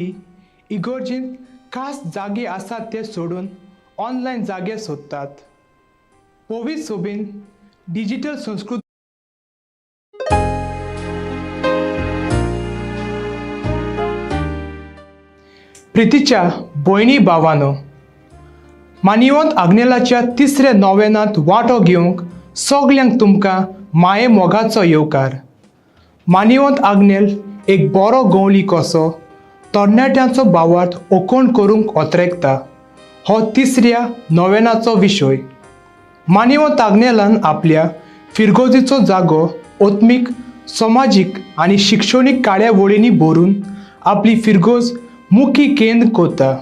इगोर्जींत खास जागे आसात ते सोडून ऑनलायन जागे सोदतात. पवित्र सोबीन डिजिटल संस्कृती प्रितीच्या भयणी भावानो, मानिवंत आग्नेलाच्या तिसऱ्या नोवेनांत वांटो घेवंक सगल्यांक तुमकां माये मोगाचो येवकार. मानिवंत आग्नेल एक बरो गवळी कसो तरणाट्यांचो भावार्थ ओकोण करूंक ओतरेकता हो तिसऱ्या नोवेनाचो विशय. मानिवंत आग्नेलान आपल्या फिरगोजीचो जागो आत्मीक, समाजीक आनी शिक्षणीक कार्यावळींनी भरून आपली फिरगोज मुखी केंद्र करता.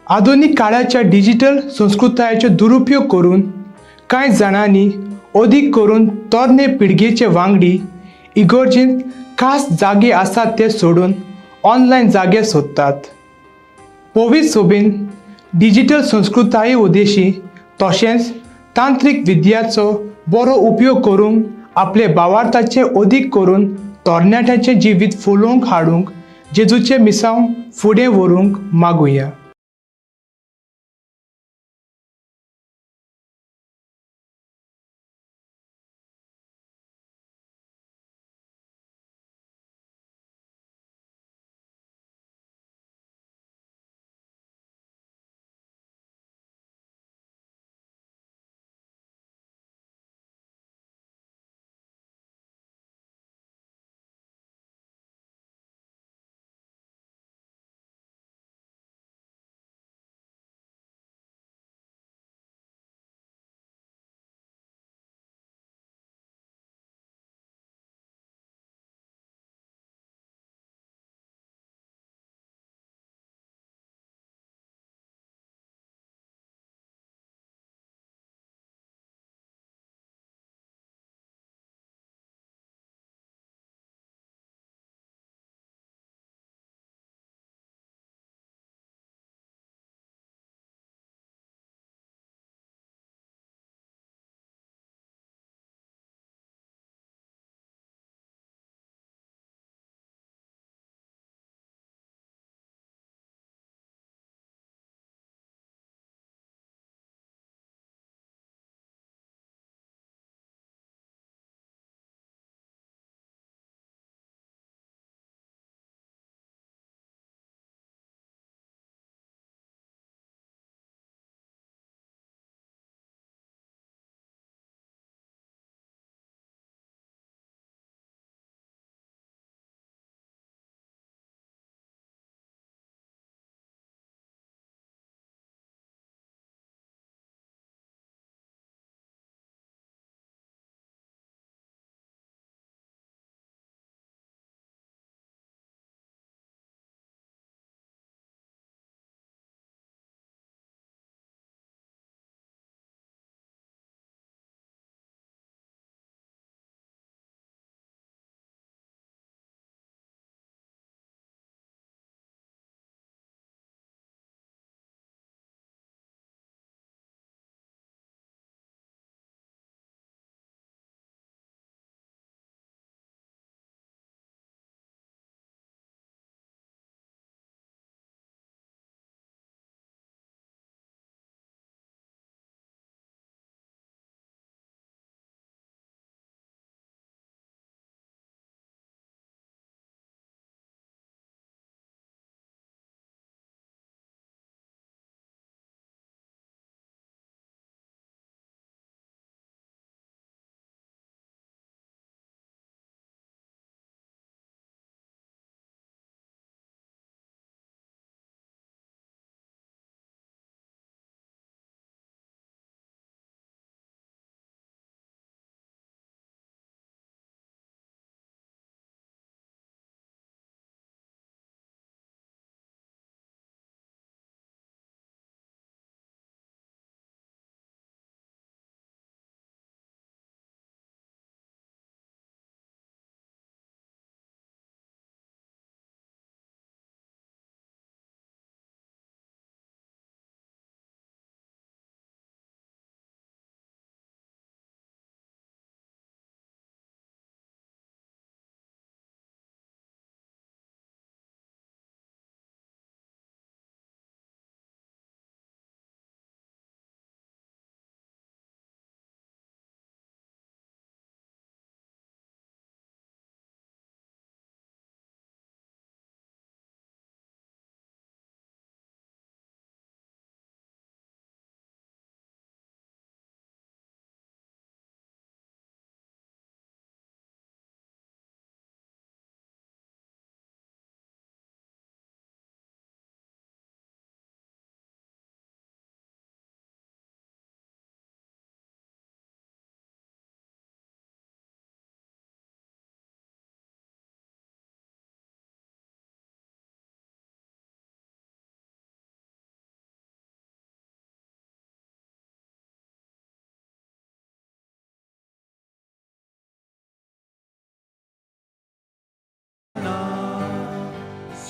आधुनीक काळाच्या डिजिटल संस्कृतायेचो दुरुपयोग करून कांय जाणांनी अदीक करून तरणे पिळगेचे वांगडी इगोर्जींत खास जागे आसात ते सोडून ऑनलायन जागे सोदतात. पवित्र सोबीन डिजिटल संस्कृताये उद्देशी तशेंच तांत्रीक विद्याचो बरो उपयोग करूंक आपले भावार्थाचे अदीक करून तरणाट्यांचें जिवीत फुलोवंक हाडूंक जेजूचें मिसांव फुडें व्हरूंक मागुया.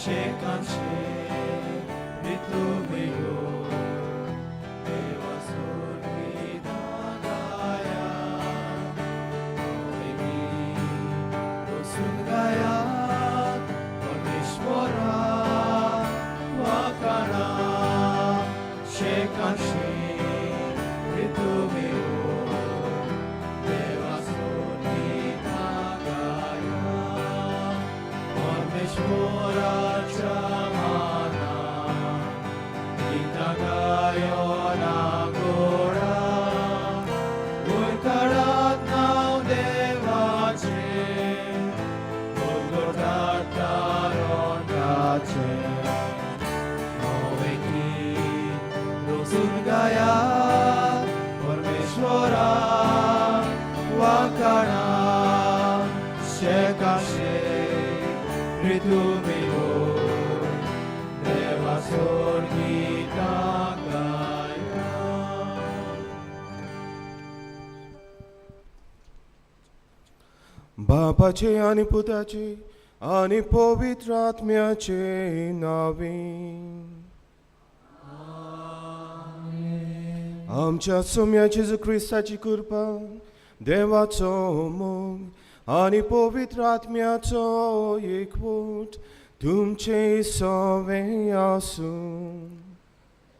शेकांशे ऋतुमेगो देवा सोर्गितां गाया नवें गीत बसून गायात परमेश्वरा वाखाणा शेकांशे ऋतुमेगो देवा सोर्गितां गाया परमेश्वराच्या माना गीतां गायोना गोडा वयर नांव देवाचें गोलगोटात तारणकाचें नवें गीत रोसून गायात परमेश्वरा वाखाणा शेकाशे ऋतुमेगो देवा सोर्गितां गाया. बापाचे आनी पुताचे आनी पवित्र आत्म्याचे नावे. आमच्या सोम्या जेजू क्रिस्ताची कृपा, देवाचो मोग आनी पवित्र आत्म्याचो एकवट तुमचे सवे आसूं.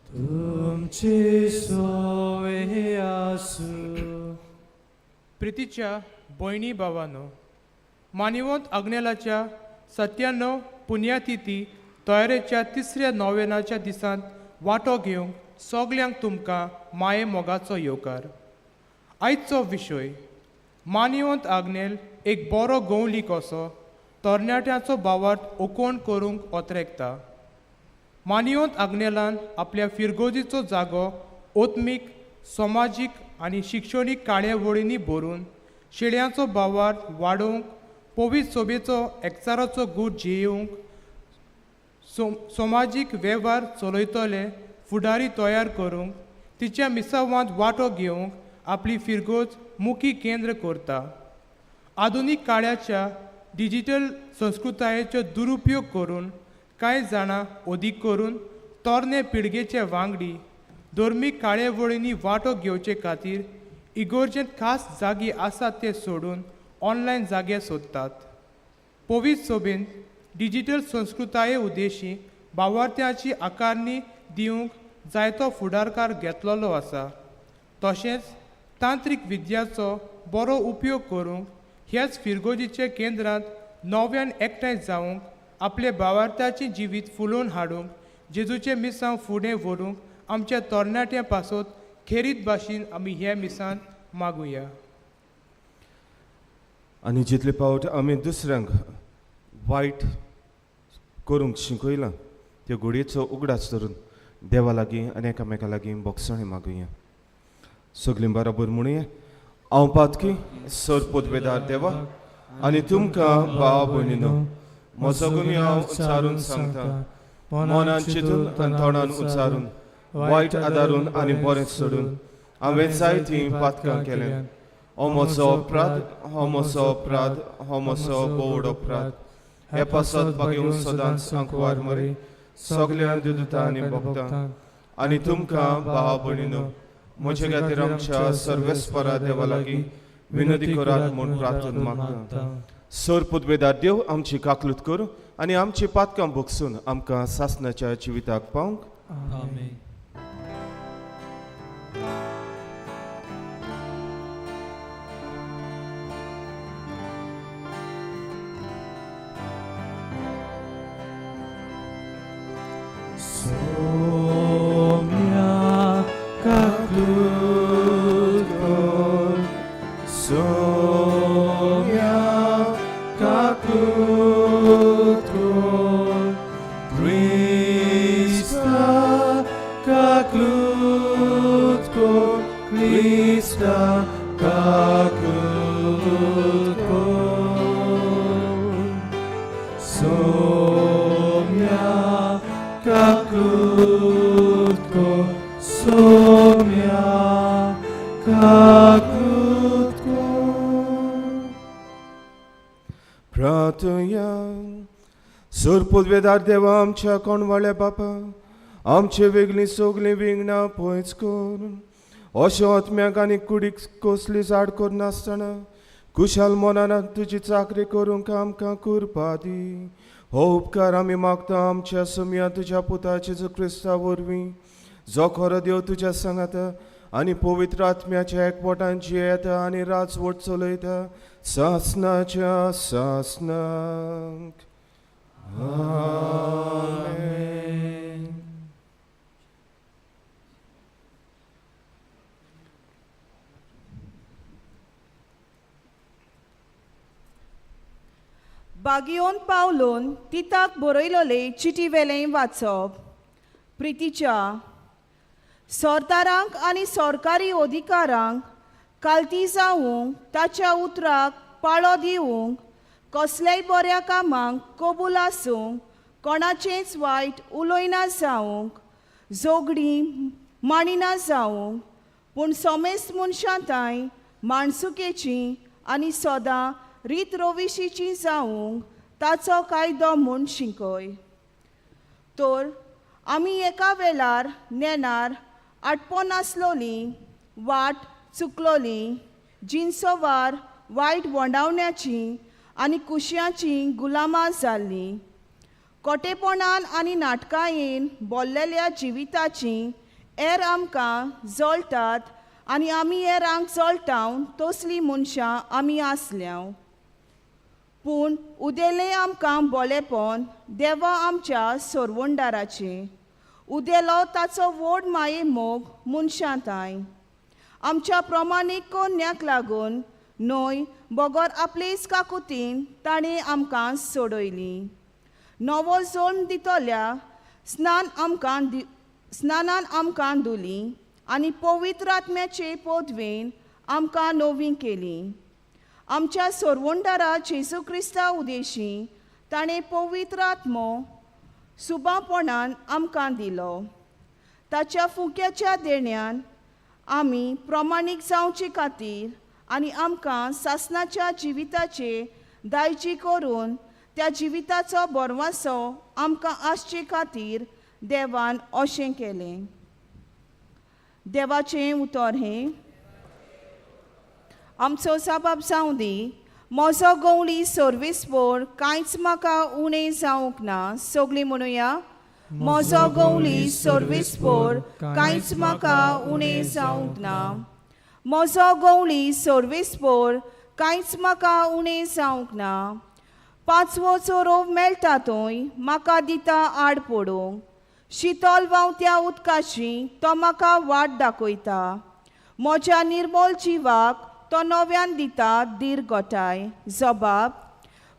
तुमचे सोवे आसूं. प्रितीच्या भयणी भावानो, मानिवंत आग्नेलाच्या 97 पुण्यातिथी तयारेच्या तिसऱ्या नोवेनाच्या दिसांत वांटो घेवंक सगल्यांक तुमकां माये मोगाचो येवकार. आयचो विशय मानिवंत आग्नेल एक बरो गवली कसो तरणाट्यांचो भावार्थ ओकोण करूंक ओतरेकता. मानिवंत आग्नेलान आपल्या फिरगोजीचो जागो ओत्मीक, समाजीक आनी शिक्षणीक कार्यावळींनी भरून शेळयांचो भावार्थ वाडोवंक, पवित्र सोबेचो एकचाराचो गूट जियेवंक, समाजीक वेव्हार चलयतले फुडारी तयार करूंक, तिच्या मिसावांत वांटो घेवंक आपली फिरगोज मुखी केंद्र करता. आधुनीक काळाच्या डिजिटल संस्कृतायेचो दुरुपयोग करून कांय जाणां, अदीक करून तरणे पिळगेचे वांगडी, धर्मीक कार्यावळींनी वांटो घेवचे खातीर इगोर्जेंत खास जागे आसात ते सोडून ऑनलायन जागे सोदतात. पवित्र सोबेन डिजिटल संस्कृताये उद्देशी भावार्थ्याची आकारणी दिवंक जायतो फुडारकार घेतलेलो आसा. तशेंच तांत्रीक विद्याचो बरो उपयोग करूंक ह्याच फिरगोजीच्या केंद्रांत नव्यान एकठांय जावंक, आपले भावार्थ्याचें जिवीत फुलोवन हाडूंक, जेजूचें मिसांव फुडें व्हरूंक आमच्या तरणाट्यां पासत खेरीत भाशेन आमी ह्या मिसान मागुया. आनी जितले फावट आमी दुसऱ्यांक वायट करूंक शिकयलां त्यो घोडयेचो उगडास धरून देवा लागीं आनी एकामेका लागीं बोगसणें मागुया. सगळीं बरोबर म्हणुया. हांव पातकी सर पोदवेदार देवा आनी तुमकां भाव भयणीनो म्हजो गुन्यांव उच्चारून सांगता. मनान चिंतून आनी तोंडान उच्चारून, वायट आदारून आनी बरें सोडून हांवें जायतीं पातकां केल्यात. हो म्हजो अपराध, हो म्हजो अपराध, हो म्हजो बोवड अपराध. हे पासत बागेवन सदांच आंकवार मरे, सगल्या दुदुता आनी भोगता आनी तुमकां भाव भयणीनो म्हजे खातीर आमच्या सर्वेस्परा देवा लागीं विनंती करात म्हूण प्रार्थना मागता. सर पुदवेदार देव आमची काकलूत करूं आनी आमची पातकां भोगसून आमकां सासणाच्या जिविताक पावंक. आमेन. सोम्या काकलूत कर, सोम्या काकलूत कर, क्रिस्ता काकलूत कर, क्रिस्ता काकलूत कर. सोम्या काकलूत कर, सोम्या काकलूत कर. प्रार्थया. सर पुदवेदार देवा आमच्या कोणवाळ्या बापा आमचे वेगळीं सगळीं विंगणां पयच कर अशें आत्म्याक आनी कुडीक कसली झाड करनासतना कुशाल मनान तुजी चाकरी करूंक आमकां कुरपा दी. हो उपकार आमी मागता आमच्या सुमया तुज्या पुता जेजू क्रिस्ता वरवीं जो खरो देव तुज्या सांगाता आनी पवित्र आत्म्याच्या एकवटान जियेता आनी राजवट चलयता सासनाच्या सासनाक. आमेन. बागियोन पावलोन तिताक बरयलोले चिटी वेलें वाचप. प्रितीच्या सरदारांक आनी सरकारी अधिकारांक कालती जावंक ताच्या उतराक पाळो दिवंक कसल्याय बऱ्या कामांक कबूल आसूंक कोणाचेंच वायट उलयना जावंक झगडीं मांडिना जावंक पूण समेस्त मनशां तांय माणसुकेची आनी सदां रीत रोविशीची जावंक ताचो कायदो म्हूण शिकय. तर आमी एका वेळार नेणार आटपोन आसलोली वाट चुकलोली जिनसोवार वायट वोंडावण्याची आनी कुशयांची गुलामां जाल्लीं कोटेपणान आनी नाटकायेन बोल्लेल्या जिविताची हेर आमकां जळटात आनी आमी हेरांक जळटावन तसलीं मनशां आमी आसल्या. पूण उदेलें आमकां बोलेपण देवा आमच्या सोरवंडाराचें उदेलो ताचो व्हड माये मोग मनशां तांय आमच्या प्रमाणीक कोन्याक लागून न्हय बगर आपलेच काकुतीन ताणें आमकां सोडयली. नवो जल्म दितल्या स्नान आमकां स्नानान आमकां धुली आनी पवित्र आत्म्याचे पदवेन आमकां नवी केली. आमच्या सोरवंडारा जेजू क्रिस्ता उदेशी ताणें पवित्र आत्मो सुबापणान आमकां दिलो. ताच्या फुक्याच्या देण्यान आमी प्रमाणीक जावचे खातीर आनी आमकां सासणाच्या जिविताचे दायजी करून त्या जिविताचो बरवासो आमकां आसचे खातीर देवान अशें केलें. देवाचें उतर हें. आमचो साबाब जावं दी. म्हजो गवळी सर्वीस बोर्ड कांयच म्हाका उणें जावंक ना. सगळीं म्हणुया म्हजो गवळी सर्वीस बोर्ड कांयच म्हाका उणें जावंक ना. म्हजो गवळी सर्वीस बोर्ड कांयच म्हाका उणें जावंक ना. पांचवो चोरोव मेळटा थंय म्हाका दिता आड पडूंक. शितोल व्हांवत्या उदकाची तो म्हाका वाट दाखयता. म्हज्या निर्मोल जिवाक तो नव्यान दिता धीर गोठाय. जबाब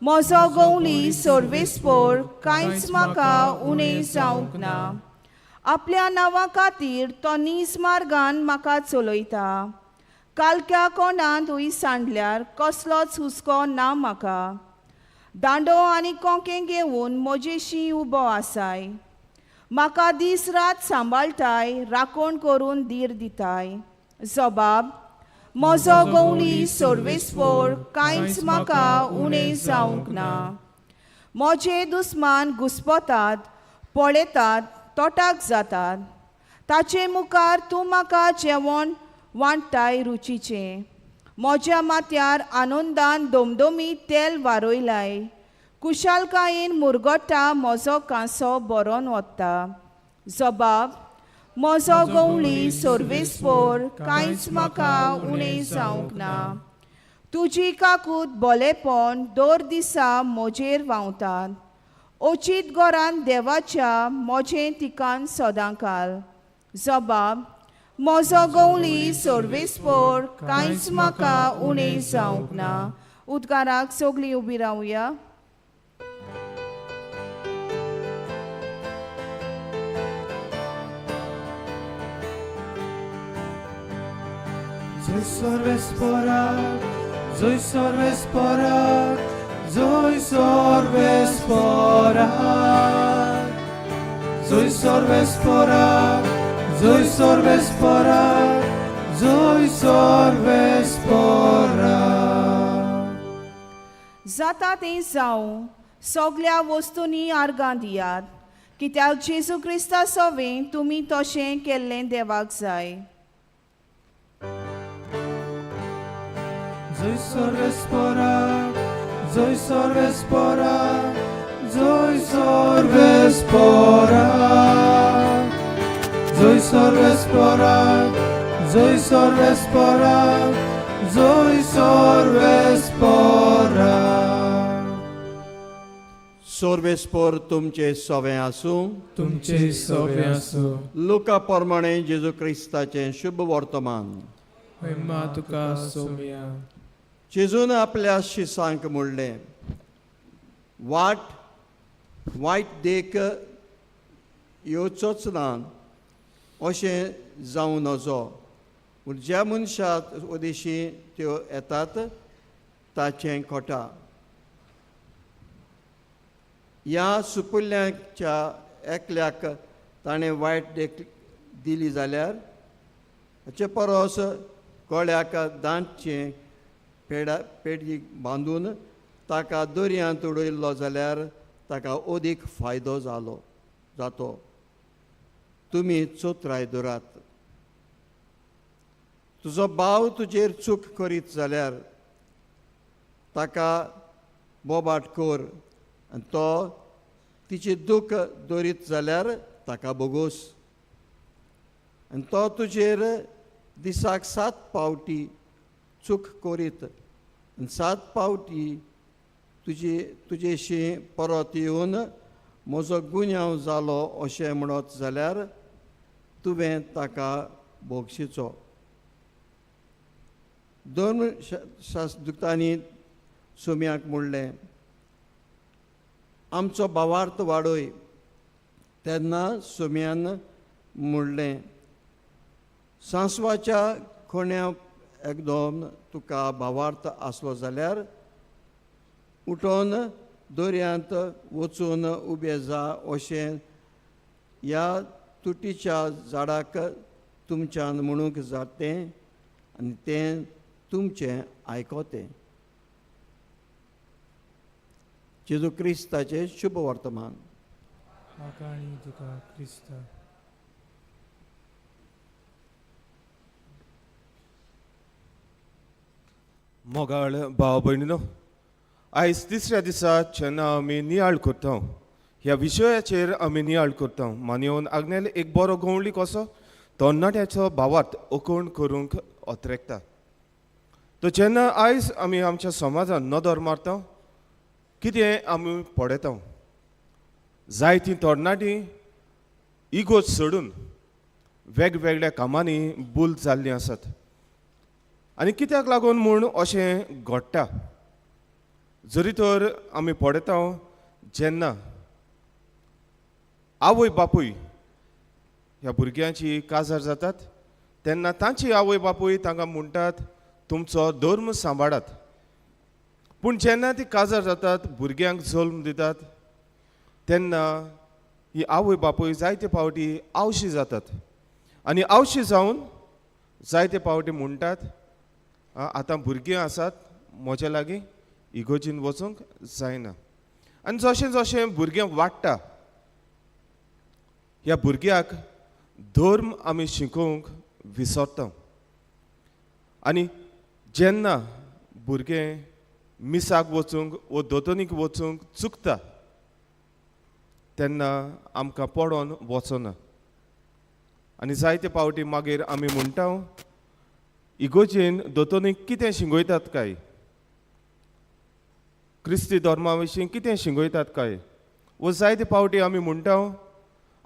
म्हजो गवळी सर्वीस बोर्ड कांयच म्हाका उणें जावंक ना. आपल्या नांवा खातीर तो नीज मार्गान म्हाका चलयता. कालक्या कोणांतूय सांडल्यार कसलोच हुस्को ना म्हाका. दांडो आनी कोंके घेवन म्हजेशी उबो आसाय. म्हाका दीस रात सांबाळटाय राखण करून धीर दिताय. जबाब म्हजो गवळी सर्वीस बोर्ड कांयच म्हाका उणें जावंक ना. म्हजे दुस्मान घुस्पतात पळयतात तोटाक जातात. ताचे मुखार तूं म्हाका जेवण वांट्टाय रुचीचें. म्हज्या माथ्यार आनंदान दोमदोमी तेल वारयलाय. कुशालकायेन मुरगट्टा म्हजो कांसो बरोन वता. जबाब म्हजो गवळी सर्वीस बोर्ड कांयच म्हाका उणें जावंक ना. तुजी काकूत बोलेपण दर दिसा म्हजेर व्हांवतात. अचीत घरान देवाच्या म्हजें ठिकाण सदांकाल. जबाब म्हजो गवळी सर्वीस बोर्ड कांयच म्हाका उणें जावंक ना. उदकाराक सगळीं उबी रावया. Zoy sorves porak, zoy sorves porak, zoy sorves porak. Zoy sorves porak, zoy sorves porak, zoy sorves porak. जाता तें जावं. सगल्या वस्तूंनी आर्गां दियात कित्याक जेजू क्रिस्ता सोवें तुमी तशें केल्लें देवाक जाय. जय सर्वेस्पराक, जय सर्वेस्पराक, जय सर्वेस्पराक. जय सर्वेस्पराक, जय सर्वेस्पराक, जय सर्वेस्पराक. सोर्वेस्पोर तुमचे सवें आसूं. तुमचे सवे आसूं. लुका प्रमाणे जेजू क्रिस्ताचें शुभ वर्तमान. महिमा तुका सोम्या. जेजून आपल्या शिसांक म्हणलें, वाट वायट देख येवचोच ना अशें जावं नजो, पूण ज्या मनशाक उदेशी त्यो येतात ताचें खोटा. ह्या सुपुल्ल्याच्या एकल्याक ताणें वायट देख दिली जाल्यार हाचे परस गळ्याक दांतचें पेडा पेडी बांदून ताका दर्यांत उडयल्लो जाल्यार ताका अदीक फायदो जालो जातो. तुमी चोत्राय दवरात. तुजो भाव तुजेर चूक करीत जाल्यार ताका बोबाट कर आनी तो तिची दूख दवरीत जाल्यार ताका बोगोस. आनी तो तुजेर दिसाक 7 पावटी चूक करीत आनी 7 पावटी तुजी तुजेशी परत येवन म्हजो गुन्यांव जालो अशें म्हणत जाल्यार तुवें ताका बोगशिचो. 2 शास्त्रदुतांनी सोम्याक म्हणलें, आमचो भावार्थ वाडय. तेन्ना सोम्यान म्हणलें, सांसवाच्या खोण्या एकदम तुका भावार्थ आसलो जाल्यार उठोन दर्यांत वचून उबें जा अशें ह्या तुटीच्या झाडाक तुमच्यान म्हणूंक जातें आनी तें तुमचें आयकतें. जेजू क्रिस्ताचें शुभ वर्तमान. म्हाका आनी तुका क्रिस्ता. मोगाळ भाव भयणीनो, आयज तिसऱ्या दिसा जेन्ना आमी नियाळ करता ह्या विशयाचेर आमी नियाळ करता, मानयोन आग्नेल एक बरो गवळी कसो तरणाट्याचो भावार्थ ओकोण करूंक अत्रेकता. तो जेन्ना आयज आमी आमच्या समाजान नदर मारता, कितें आमी पळयता, जायतीं तरणाटीं इगोज सोडून वेगवेगळ्या कामांनी भूल जाल्लीं आसात. आनी कित्याक लागून म्हूण अशें घडटा? जरी तर आमी पळयता जेन्ना आवय बापूय ह्या भुरग्यांची काजार जातात तेन्ना तांची आवय बापूय तांकां म्हणटात तुमचो धर्म सांबाळात. पूण जेन्ना ती काजार जातात, भुरग्यांक जल्म दितात, तेन्ना ही आवय बापूय जायते फावटी आवशी जातात आनी आवशी जावन जायते फावटी म्हणटात, आतां भुरगीं आसात म्हज्या लागीं, इगोजीन वचूंक जायना. आनी जशें जशें भुरगें वाडटा ह्या भुरग्याक धर्म आमी शिकोवंक विसरता. आनी जेन्ना भुरगें मिसाक वचूंक वो दोतोनीक वचूंक चुकता तेन्ना आमकां पडोन वचना. आनी जायते फावटी मागीर आमी म्हणटा इगोजेन दोतोनीक कितें शिंगयतात काय, क्रिस्ती धर्मा विशीं कितें शिंगयतात काय, वो जायते फावटी आमी म्हणटा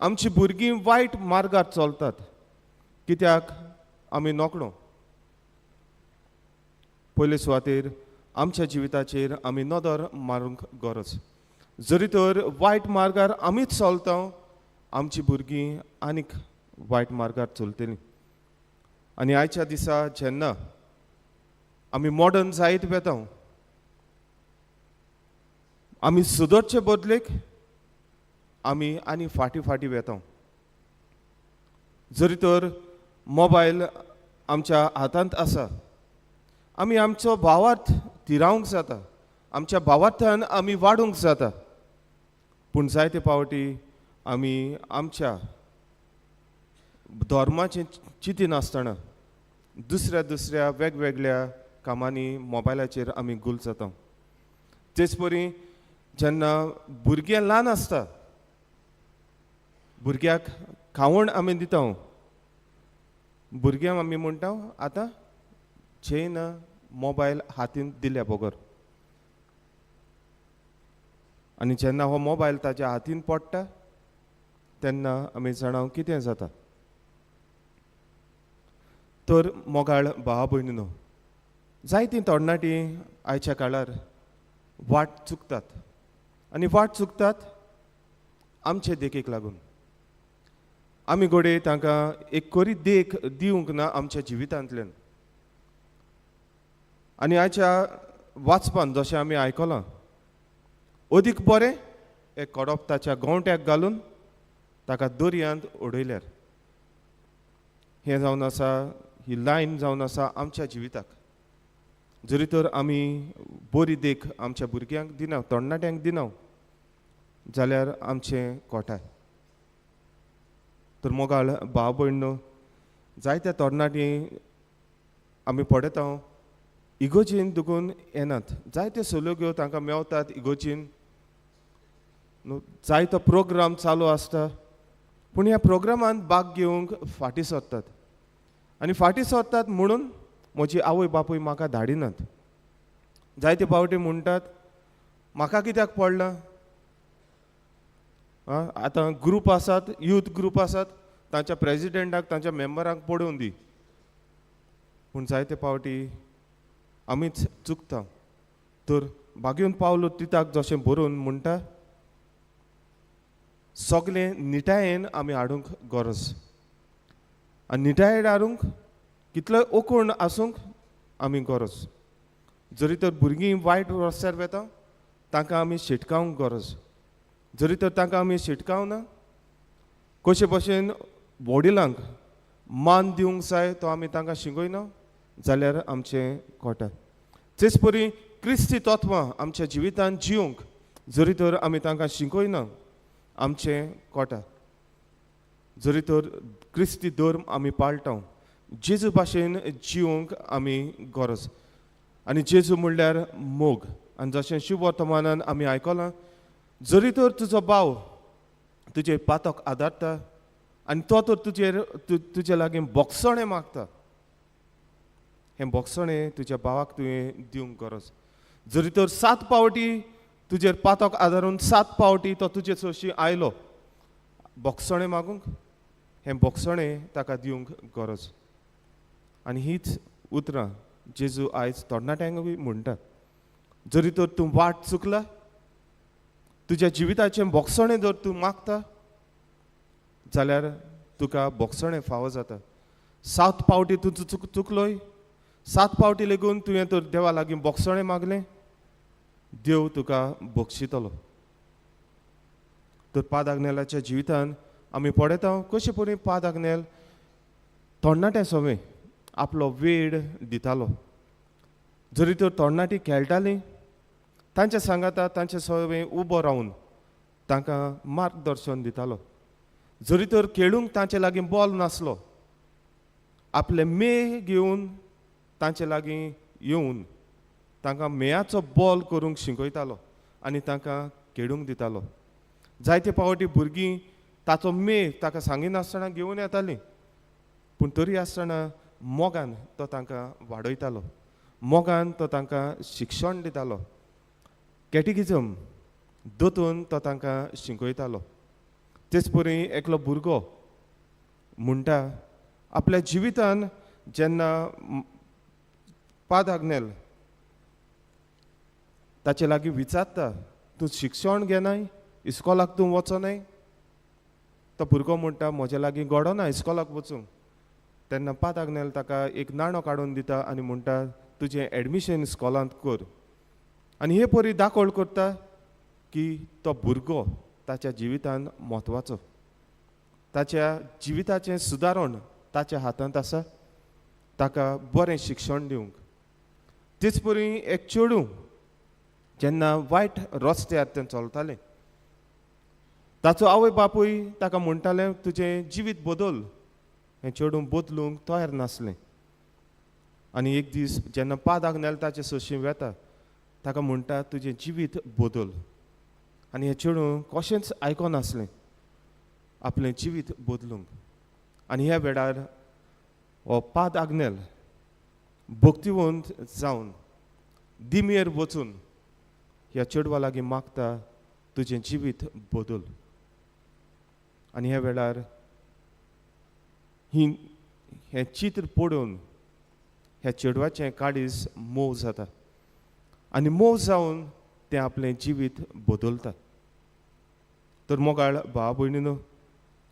आमची भुरगीं वायट मार्गार चलतात कित्याक आमी नोकणो. पयले सुवातेर आमच्या जिविताचेर आमी नदर मारूंक गरज. जरी तर वायट मार्गार आमीच चलता, आमची भुरगीं आनीक वायट मार्गार चलतलीं. आनी आयच्या दिसा जेन्ना आमी मॉडर्न जायत वेता, आमी सुदरचे बदलेक आमी आनी फाटीं फाटीं वेता. जरी तर मोबायल आमच्या हातांत आसा, आमी आमचो भावार्थ थिरावंक जाता, आमच्या भावार्थान आमी वाडूंक जाता. पूण जायते पावटी आमी आमच्या धर्माचें चिंतिनासतना दुसऱ्या दुसऱ्या वेगवेगळ्या कामांनी मोबायलाचेर आमी गुल जाता. तेच परी जेन्ना भुरगें ल्हान आसता भुरग्याक खावण आमी दिता, भुरग्यांक आमी म्हणटा आतां चेन मोबायल हातीन दिल्या बगर. आनी जेन्ना हो मोबायल ताच्या हातीन पडटा तेन्ना आमी जाणा कितें जाता. तर मोगाळ भावा भयणीनो, जायतीं तरणाटीं आयच्या काळार वाट चुकतात आनी वाट चुकतात आमचे देखीक लागून. आमी घडये तांकां एक खरी देख दिवंक ना आमच्या जिवितांतल्यान. आनी आयच्या वाचपान जशें आमी आयकलां, अदीक बरें एक कडप ताच्या गोंवट्याक घालून ताका दर्यांत उडयल्यार. हें जावन आसा, ही लायन जावन आसा आमच्या जिविताक. जरी तर आमी बरी देख आमच्या भुरग्यांक दिना, तरणाट्यांक दिना जाल्यार आमचें कोठाय. तर मोगाळ भाव भयण, जायत्या तरणाटीं आमी पळयता इगोजीन दुखून येनात. जायत्यो सवलत्यो तांकां मेवतात इगोजीन, जायतो प्रोग्राम चालू आसता, पूण ह्या प्रोग्रामान भाग घेवंक फाटीं सरतात. आनी फाटीं सरतात म्हणून म्हजी आवय बापूय म्हाका धाडिनात. जायते पावटी म्हणटात म्हाका कित्याक पडलां, आतां ग्रूप आसात, यूथ ग्रूप आसात, तांच्या प्रेजिडेंटाक तांच्या मेंबरांक पडोवन दी. पूण जायते पावटी आमीच चुकता. तर बागेवन पावलो तिताक जशें बरोवन म्हणटा, सगळें निटायेन आमी हाडूंक गरज. आनी निटायेन हाडूंक कितलोय ओकोण आसूंक आमी गरज. जरी तर भुरगीं वायट रस्त्यार वेता तांकां आमी शिटकावंक गरज. जरी तर तांकां आमी शिटकावना, कशे भशेन वडिलांक मान दिवंक जाय तो आमी तांकां शिकयना जाल्यार आमचें कोटा. तेच परी क्रिस्ती तत्वां आमच्या जिवितांत जिवंक जरी तर आमी तांकां शिकयना आमचें कोटा. जरी तर क्रिस्ती धर्म आमी पाळटा, जेजू भाशेन जिवंक आमी गरज. आनी जेजू म्हणल्यार मोग. आनी जशें शुभवर्तमानान आमी आयकलां, जरी तर तुजो भाव तुजेर पातक आदारता आनी तो तर तुजेर तुजे लागीं बोगसणें मागता, हें बोगसणें तुज्या भावाक तुवें दिवंक गरज. जरी तर 7 पावटी तुजेर पातक आदारून 7 पावटी तो तुजे सरशी आयलो बोगसणें मागूंक, हें बोगसणें ताका दिवंक गरज. आनी हीच उतरां जेजू आयज तरणाट्यांकूय म्हणटा, जरी तर तूं वाट चुकला, तुज्या जिविताचें बोगसणें जर तूं मागता जाल्यार तुका बोगसणें फावो जाता. 7 पावटी तूं चुकलोय, 7 पावटी लेगून तुवें तर देवा लागीं बोगसणें मागलें, देव तुका बक्षितलो. तर पाद आग्नेलाच्या जिवितान आमी पळयता कशे परी पाद आग्नेल तरणाट्या सवें आपलो वेळ दितालो. जरी तर तरणाटी खेळटालीं तांच्या सांगाता तांचे सवें उबो रावन तांकां मार्गदर्शन दितालो. जरी तर खेळूंक तांचे लागीं बॉल नासलो, आपले मे घेवन तांचे लागीं येवन तांकां मेयाचो बॉल करूंक शिकयतालो आनी तांकां खेळूंक दितालो. जायते पावटी भुरगीं ताचो मे ताका सांगिनासतना घेवन येतालीं, पूण तरी आसतना मोगान तो तांकां वाडयतालो, मोगान तो तांकां शिक्षण दितालो, कॅटिकिजम दोतून तो तांकां शिकयतालो. तेच परी एकलो भुरगो म्हणटा आपल्या जिवितान जेन्ना पाद आग्नेल ताचे लागीं विचारता, तूं शिक्षण घेनाय, इस्कॉलाक तूं वचनाय, तो भुरगो म्हणटा म्हज्या लागीं घडना इस्कॉलाक वचूंक. तेन्ना पाद आग्नेल ताका एक नाणो काडून दिता आनी म्हणटा तुजें एडमिशन इस्कॉलांत कर. आनी हे परी दाखोवण करता की तो भुरगो ताच्या जिवितान म्हत्वाचो, ताच्या जिविताचें सुदारण ताच्या हातांत आसा, ताका बरें शिक्षण दिवंक. तेच परी एक चेडूं जेन्ना वायट रस्त्यार तें चलतालें ताचो आवय बापूय ताका म्हणटाले तुजें जिवीत बदल. हें चेडूं बदलूंक तयार नासलें. आनी एक दीस जेन्ना पाद आग्नेल ताचे सरशीं वेता ताका म्हणटा तुजें जिवीत बदल. आनी हें चेडूं कशेंच आयकनासलें आपलें जिवीत बदलूंक. आनी ह्या वेळार हो पाद आग्नेल भक्तिवंत जावन दिमयेर वचून ह्या चेडवा लागीं मागता तुजें जिवीत बदल. आनी ह्या वेळार ही हें चित्र पळोवन ह्या चेडवाचें काळीज मोव जाता आनी मोव जावन तें आपलें जिवीत बदलता. तर मोगाळ भाव भयणीनो,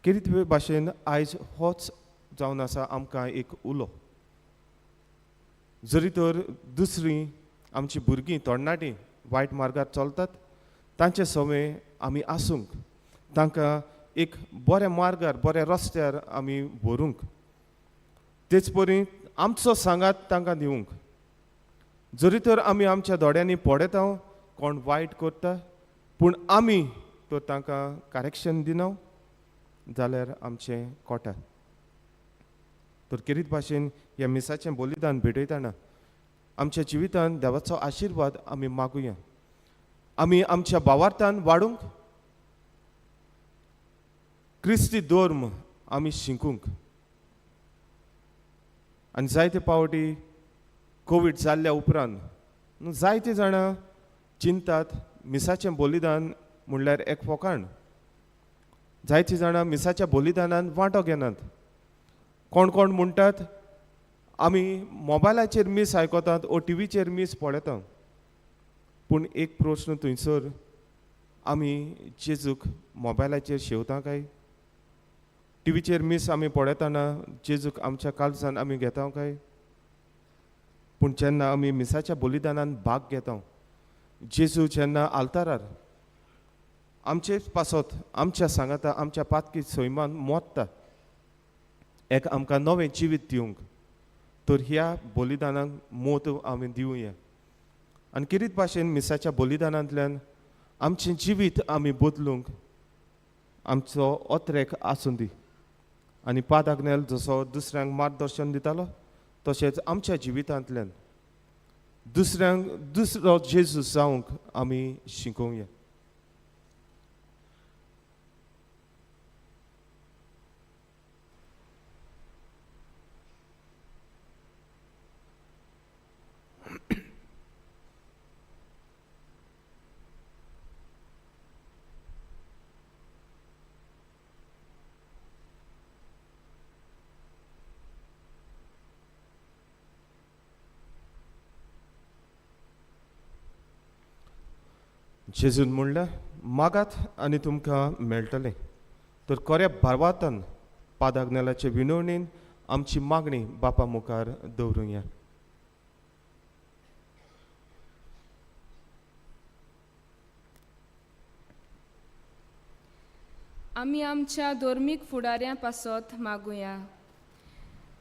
किरीत भाशेन आयज होच जावन आसा आमकां एक उलो. जरी तर दुसरीं आमची भुरगीं तरणाटीं वायट मार्गार चलतात तांचे संवय आमी आसूंक, तांकां एक बऱ्या मार्गार बऱ्या रस्त्यार आमी व्हरूंक, तेच परी आमचो सांगात तांकां दिवंक. जरी तर आमी आमच्या दोळ्यांनी पळयता कोण वायट करता पूण आमी तर तांकां करेक्शन दिना जाल्यार आमचें कोटा. तर किरीत भाशेन ह्या मिसाचें बलिदान भेटयतना आमच्या जिवितान देवाचो आशिर्वाद आमी मागुया. आमी आमच्या भावार्थान वाडूंक, क्रिस्ती धर्म आमी शिकूंक. आनी जायते पावटी कोवीड जाल्ल्या उपरांत न्हू जायते जाणां चिंतात मिसाचें बलिदान म्हणल्यार एक फोकाण. जायतीं जाणां मिसाच्या बलिदानान वांटो घेनात. कोण कोण म्हणटात आमी मोबायलाचेर मीस आयकतात ओ टिवीचेर मीस पळयता. पूण एक प्रस्न थंयसर आमी जेजूक मोबायलाचेर शेवता काय? टिवीचेर मीस आमी पळयतना जेजूक आमच्या काळजान आमी घेता काय? पूण जेन्ना आमी मिसाच्या बलिदानान भाग घेता, जेजू जेन्ना आल्तारार आमचे पासत आमच्या सांगाता आमच्या पातकी सैमान मोत्ता एक आमकां नवें जिवीत दिवंक, तर ह्या बलिदानाक मोत आमी दिवया. आनी किरीत भाशेन मिसाच्या बलिदानांतल्यान आमचें जिवीत आमी बदलूंक आमचो अत्रेक आसूं दी. आनी पाद आग्नेल जसो दुसऱ्यांक मार्गदर्शन दितालो तशेंच आमच्या जिवितांतल्यान दुसऱ्यांक दुसरो जेजू जावंक आमी शिकोवया. जेजून म्हणलें मागात आनी तुमकां मेळटलें. तर कोऱ्या भावार्थान पादाग्नेलाचे विनवणीन आमची मागणी बापा मुखार दवरुया. आमी आमच्या धर्मीक फुडाऱ्यां पासत मागुया.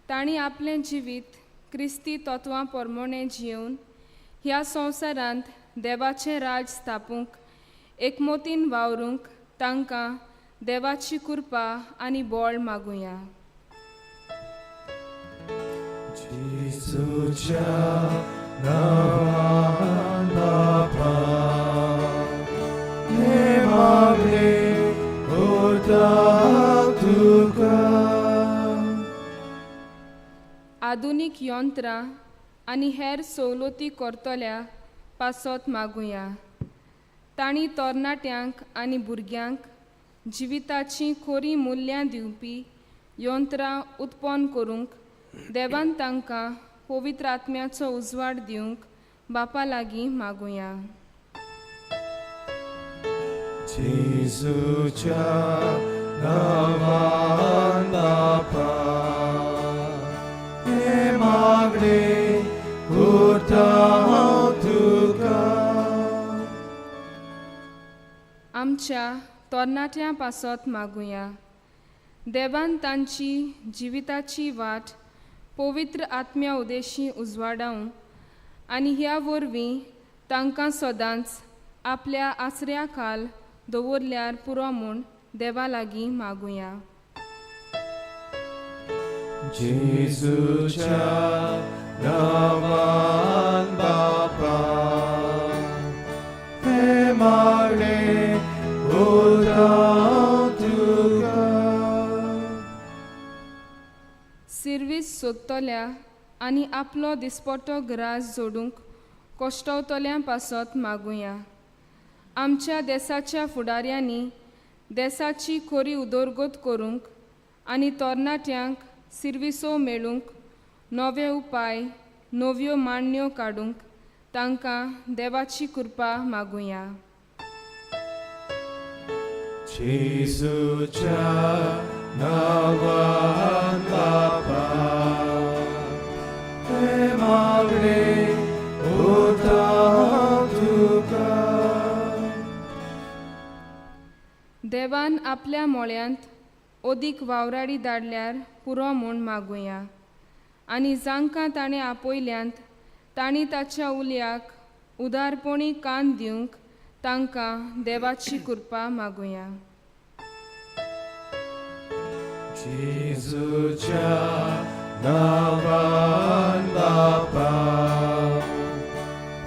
तांणी आपलें जिवीत क्रिस्ती तत्वां प्रमाणें जिवन ह्या संवसारांत देवाचें राज स्थापूंक एकमोतीन वावरूंक तांकां देवाची कृपा आनी बळ मागुया. जेजूच्या नांवान बापा हें मागणें करता तुका. आधुनीक यंत्रां आनी हेर सवलती करतल्या पासत मागुया. तांणी तरणाट्यांक आनी भुरग्यांक जिविताचीं खरीं मुल्यां दिवपी यंत्रां उत्पन्न करूंक देवान तांकां पवित्र आत्म्याचो उजवाड दिवंक बापा लागीं मागुया. जेजूच्या नांवान बापा हें मागणें करता हांव तुका. आमच्या तरणाट्यां पासत मागुया. देवान तांची जिविताची वाट पवित्र आत्म्या उदेशी उजवाडावं आनी ह्या वरवीं तांकां सदांच आपल्या आसऱ्या खाल दवरल्यार पुरो म्हूण देवा लागीं मागुया. जेजूच्या नांवान बापा हें मागणें करता तुका. सिर्वीस सोदतल्या आनी आपलो दिसपट्टो ग्रास जोडूंक कश्टवतल्यां पासत मागुया. आमच्या देसाच्या फुडाऱ्यांनी देसाची खरी उदरगत करूंक आनी तरणाट्यांक सिर्विसो मेळूंक नवे उपाय नव्यो मांडण्यो काडूंक तांकां देवाची कृपा मागुया. जेजूच्या नांवान बापा हें मागणें करता तुका. देवान आपल्या मोळ्यांत अदीक वावराडी धाडल्यार पुरो म्हूण मागुया आनी जांकां ताणें आपयल्यांत तांणी ताच्या उल्याक उदारपणी कान दिवंक तांकां देवाची कृपा मागुया. जेजूच्या नांवान बापा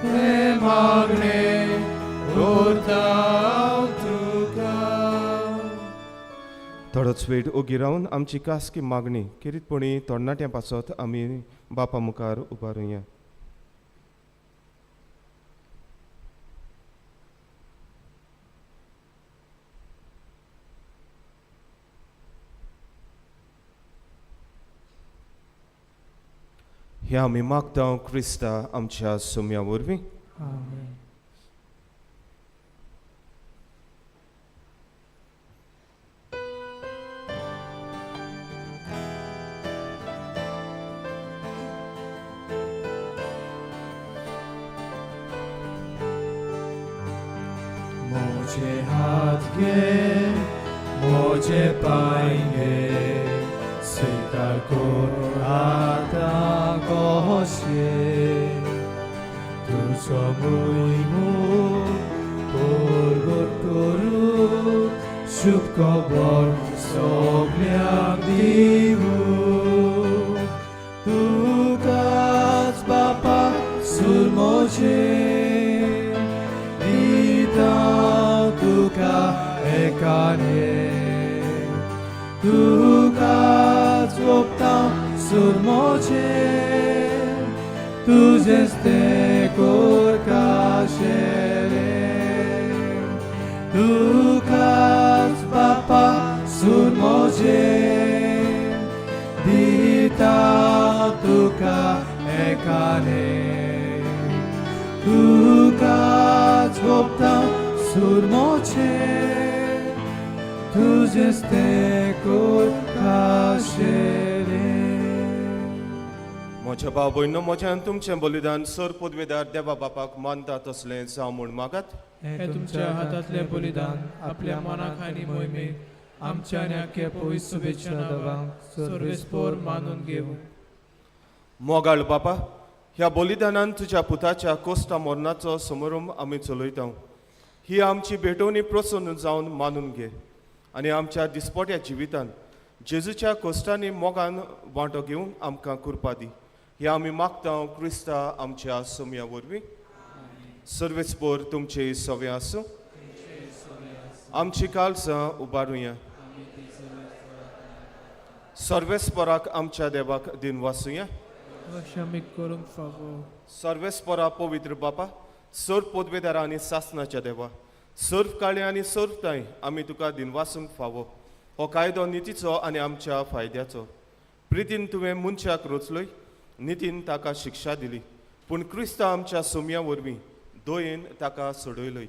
हें मागणें करता तुका. थोडोच वेळ ओगी रावन आमची खासगी मागणी खेरीतपणी तरणाट्यां पासत आमी बापा मुखार उबारुया. ह्या आमी मागता क्रिस्ता आमच्या सोम्या वरवीं. आमेन. मोजे हात घे मोजे पांय घे स्वीकार कर आतां कशे तुजो मोहिमो परगट करूं शुभ खबर सगल्यांक दिवूं तुकाच बापा सूर मोजे दिता तुका एकाने तुकाच ओंपता सूर मोजे तुजेंच तें कर खाशेलें तुकाच बापा सूर मोजे दिता तुका एकाने तुकाच ओंपता सूर मोजे तुजेंच तें कर खाशेलें. म्हज्या भाव भयणो म्हज्यान तुमचें बलिदान सर पदवेदार देवा बापाक मानता तसलें जावं म्हूण मागात. हें तुमच्या हातांतलें बलिदान आपल्या मनाक आनी मोहिमेक आमच्या आनी आख्या पवित्र शुभेच्छा नांवांक सर्वेस्पोर मानून घेवं. मोगाळ बापा, ह्या बलिदानान तुज्या पुताच्या कोश्टा मरणाचो समारंभ आमी चलयता. ही आमची भेटवणी प्रसन्न जावन मानून घे आनी आमच्या दिसपट्या जिवितान जेजूच्या कोश्टांनी मोगान वांटो घेवन आमकां कृपा दी. हे आमी मागता क्रिस्ता आमच्या सोम्या वरवीं. सर्वेस्पोर तुमचे सवे आसूं. आमची काळजां उबारुया. सर्वेस्पराक आमच्या देवाक दिनवासुया. अशमीक करूंक फावो. सर्वेस्परा पवित्र बापा, सर्व पदवेदारा आनी सासनाच्या देवा, सर्व काळे आनी सर्व तांय आमी तुका दिनवासूंक फावो. हो कायदो नितीचो आनी आमच्या फायद्याचो. प्रितीन तुवें मनशाक रचलोय, नितीन ताका शिक्षा दिली, पूण क्रिस्ता आमच्या सोम्या वरवीं दयेन ताका सोडयलोय.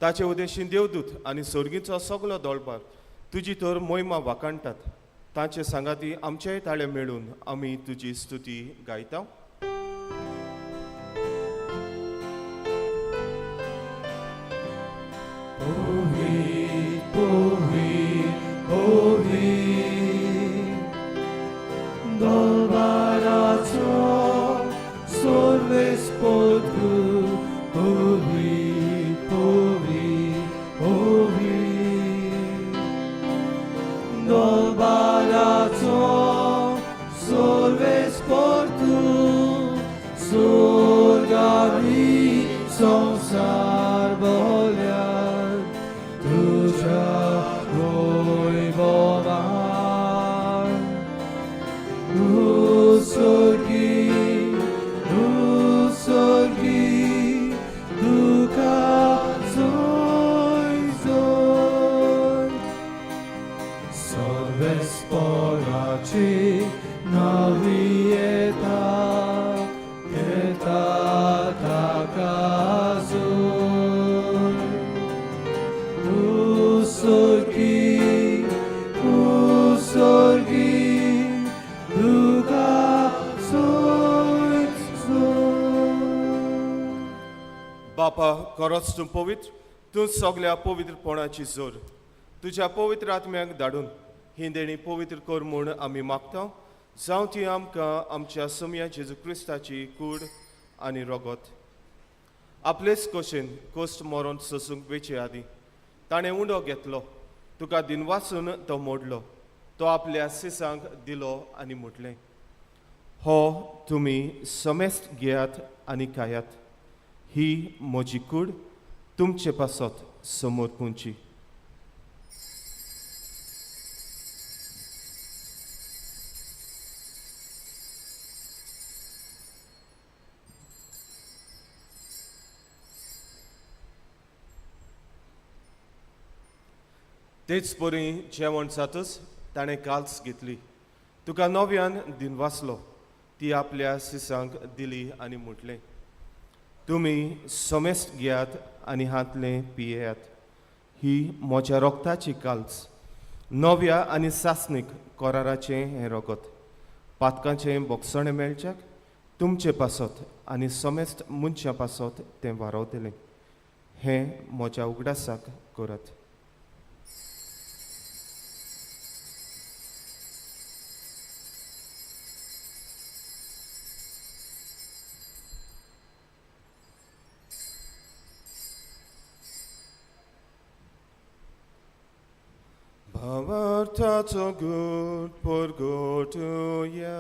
ताचे उदेशीन देवदूत आनी सर्गीचो सगलो दोळपार तुजी तर मोहिमा वाखाणटात. तांचे सांगाती आमचेय ताळे मेळून आमी तुजी स्तुती गायता. दरबाराचो सर्वेस्पोर पवित्र पवित्र पवित्र. दोलबाराचो सोर्वेस्पोर तूं सोर्गारी संवसार बोल्यार तुज्या वैभवान उसर्गी उसर्गी तुका जोय जोय सर्वेस्पोराची नवी येता येता ताका जोय उसर्गी उसर्गी तुका जोय जोय. बापा खरोच तूं पवित्र, तूं सगल्या पवित्रपणाची जोर. तुज्या पवित्र आत्म्याक धाडून ही देणी पवित्र कर म्हूण आमी मागता, जावं ती आमकां आमच्या सोमया जेजू क्रिस्ताची कूड आनी रगत. आपलेच कशेन कोश्ट मरोन सोसूंक वेचे आदीं ताणें उंडो घेतलो, तुका दिनवासून तो मोडलो, तो आपल्या सिसांक दिलो आनी म्हटलें, हो तुमी समेस्त घेयात आनी खायात, ही म्हजी कूड तुमचे पासत समोर पुंची. तेच परी जेवण जातच ताणें काल्स घेतली, तुका नव्यान दिनवासलो, ती आपल्या सिसांक दिली आनी म्हटलें, तुमी समेस्त घेयात आनी हातलें पियेयात, ही म्हज्या रोगताची काल्स, नव्या आनी सासणीक कराराचें हें रगत, पातकांचें बोगसणें मेळच्याक तुमचे पासत आनी समेस्त मनशां पासत तें वारवतलें. हें म्हज्या उगडासाक करात. भावार्थाचो गूट परगटुया.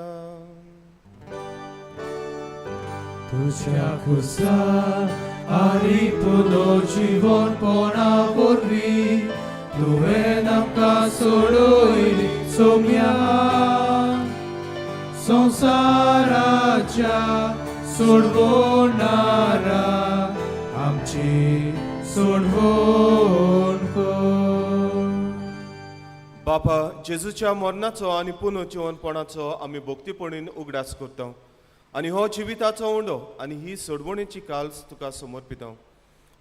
तुज्या खुर्सा आनी पुनर्जिवनपणा वरवीं तुवें आमकां सोडयली सोम्या, संवसाराच्या सोडवणारा आमची सोडवण कर. बापा, जेजूच्या मरणाचो आनी पुनर्जिवनपणाचो आमी भक्तीपणीन उगडास करता आनी हो जिविताचो उंडो आनी ही सोडवणेची काल्स तुका समर्पिता.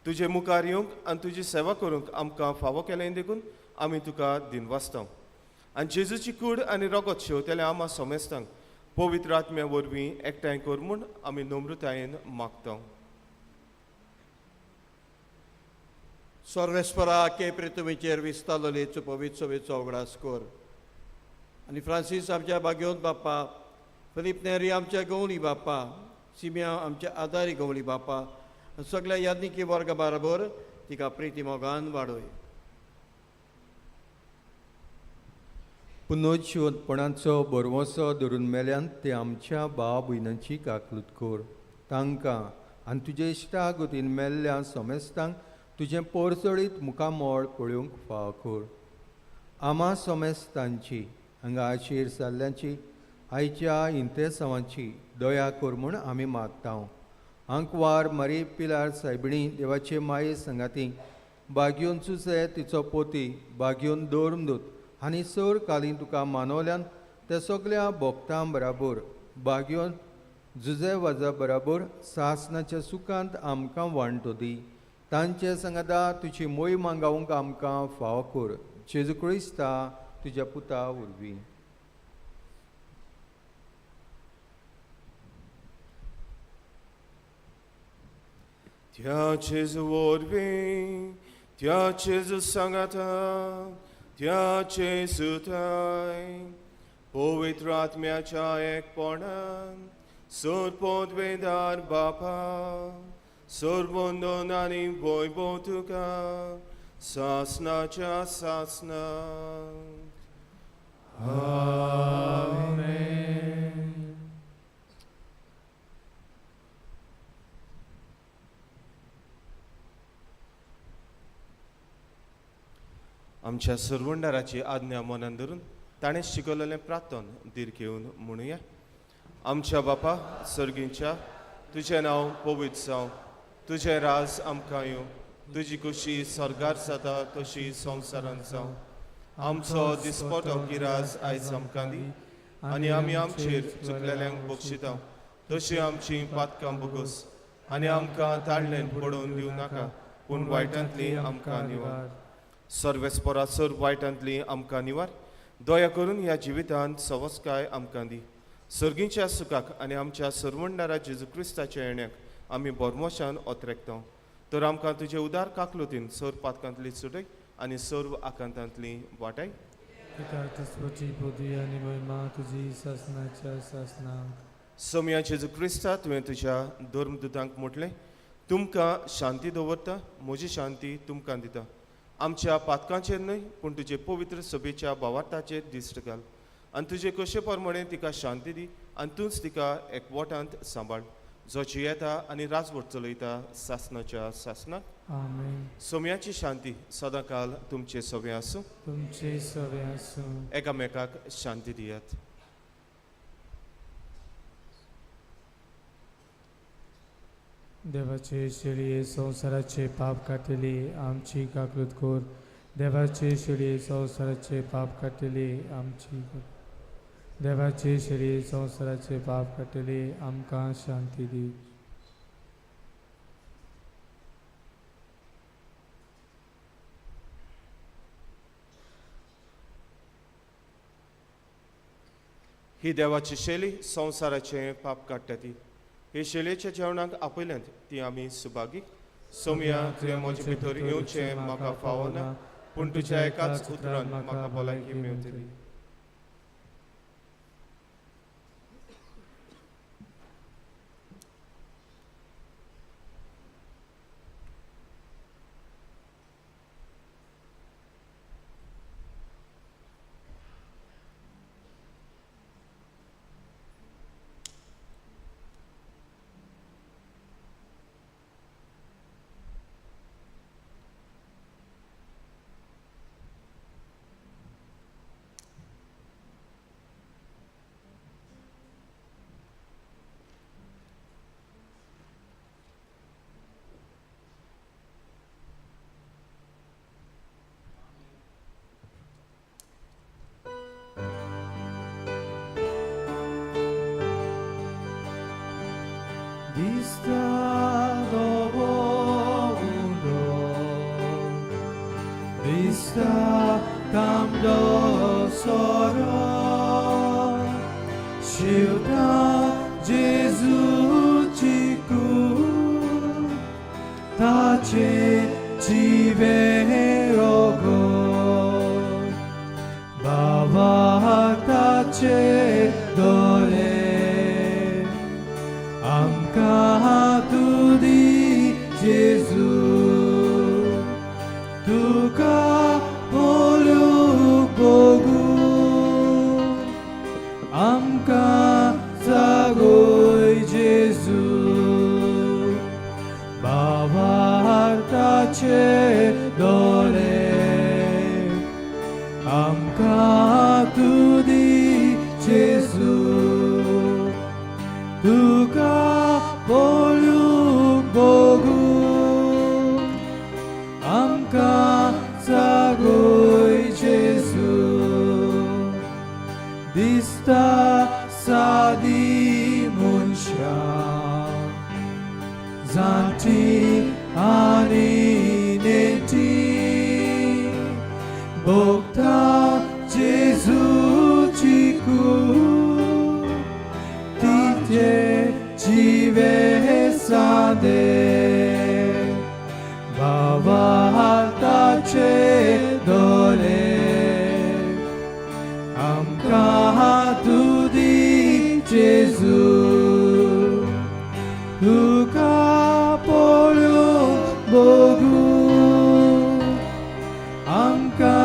तुजे मुखार येवंक आनी तुजी सेवा करूंक आमकां फावो केलें देखून आमी तुका दिनवासता. आनी जेजूची कूड आनी रगत शेवतेल्या आमा समेस्तांक पवित्र आत्म्या वरवीं एकठांय कर म्हूण आमी नम्रतायेन मागता. सर्वेस्परा के पृथ्वीचेर विस्तारलेली पवित्र सभेचो उगडास कर आनी फ्रांसीस आमच्या बागेवंत बाप्पा, फिलीप नेरी आमच्या गवळी बाप्पा, सिमिया आमच्या आदारी गवळी बाप्पा, सगळ्या याज्ञिकी वर्गा बराबर तिका प्रिती मोगान वाडय. पुनोजिवंतपणाचो बरवसो धरून मेल्यान ते आमच्या भाव भयणांची काकलूत कर. तांकां आनी तुजे इश्टा गोतीन मेल्ल्या समेस्तांक तुजें पोरचडीत मुखामळ पळोवंक फाव कर. आमा समेस्तांची हांगा आशीर जाल्ल्यांची आयच्या इंतेसांवांची दया कर म्हूण आमी मागता. आंकवार मारी पिलार सायबिणी देवाचे माये संगाती बागयोन सुसे तिचो पोती बागयोन दोरमदूत आनी सर कालीन तुका मानवल्यान ते सगल्या भोक्तां बराबर बागयोन जुजे वाजा बराबर सासनाच्या सुखांत आमकां वांटो दी. तांचे संगाता तुजी मोय मांगावंक आमकां फाव कर. जेजू क्रिस्ता तुज्या पुता वरवीं. त्या जेजू वरवीं, त्या जेजू सांगाता, त्या जेजू थांय पवित्र आत्म्याच्या एकपणान सरपदवेदार बापा, सरबंदन आनी वैभव तुका सासनाच्या सासनाक. आमच्या सरवंडाराची आज्ञा मनान धरून ताणें शिकयलेलें प्रार्थन धीर घेवन म्हणुया. आमच्या बापा सर्गींच्या, तुजें नांव पवित्र जावं, तुजें राज आमकां येवं, तुजी खुशी स्वर्गार जाता तशी संवसारांत जावं. आमचो दिसपटो गिराज आयज आमकां दी आनी आमी आमचेर चुकलेल्यांक बक्षिता तशी आमची पातकां बोगस आनी आमकां ताळ्ळेन पडोवन दिवं नाका, पूण वायटांतली आमकां निवार. सर्वेस्परा सर वायटांतली आमकां निवार. दया करून ह्या जिवितांत सवस्काय आमकां दी. सर्गींच्या सुखाक आनी आमच्या सरवंडारा जेजू क्रिस्ताच्या येण्याक आमी बोरमोशान ओतरेकता. तर आमकां तुजे उदार काकलुतीन सर पातकांतली सुटय आनी सर्व आकांतांतली वाटाय. सोमया जेजू क्रिस्ता, तुवें तुज्या धर्मदुतांक म्हटलें, तुमकां शांती दवरता, म्हजी शांती तुमकां दिता. आमच्या पातकांचेर न्हय पूण तुजे पवित्र सभेच्या भावार्थाचेर दिश्ट घाल आनी तुजे कशे प्रमाणे तिका शांती दी आनी तूंच तिका एकवटांत सांबाळ, जो जियेता आनी राजवट चलयता सासनाच्या सासनाक. आमेन. सोम्याची शांती सदांकाल तुमचे सवे आसूं. तुमचे सवे आसूं. एकामेकाक शांती दियात. देवाचे शेळये संवसाराचे पाप काडटली आमची काकूत कर. देवाचे शेळये संवसाराचे पाप काडटली आमची. देवाचे शेळये संवसाराचे पाप काडटली आमकां शांती दी. ही देवाची शैली संवसाराचें पाप काडटा ती. हे शैलेच्या जेवणाक आपयल्यांत ती आमी सुभागी. सोमया, तुवें म्हजे भितर येवचें म्हाका फावना, पूण तुज्या एकाच उतरान म्हाका भलायकी मेवतली. Vista tamdo soro Shilta Jesu chiku Tache jive rogo Baba tache dole Amka tudi Jesu Tuka Bogu amka sagoy Jesu bavartache dole amka tudi Jesu tuka poluk Bogu amka sagoy Jesu Dista sadi munsha Zanti ani neti Bokta Jesu chiku Tite jive sande Baba tache dole Amka tudi Jesu Tuka poluk Bogu Amka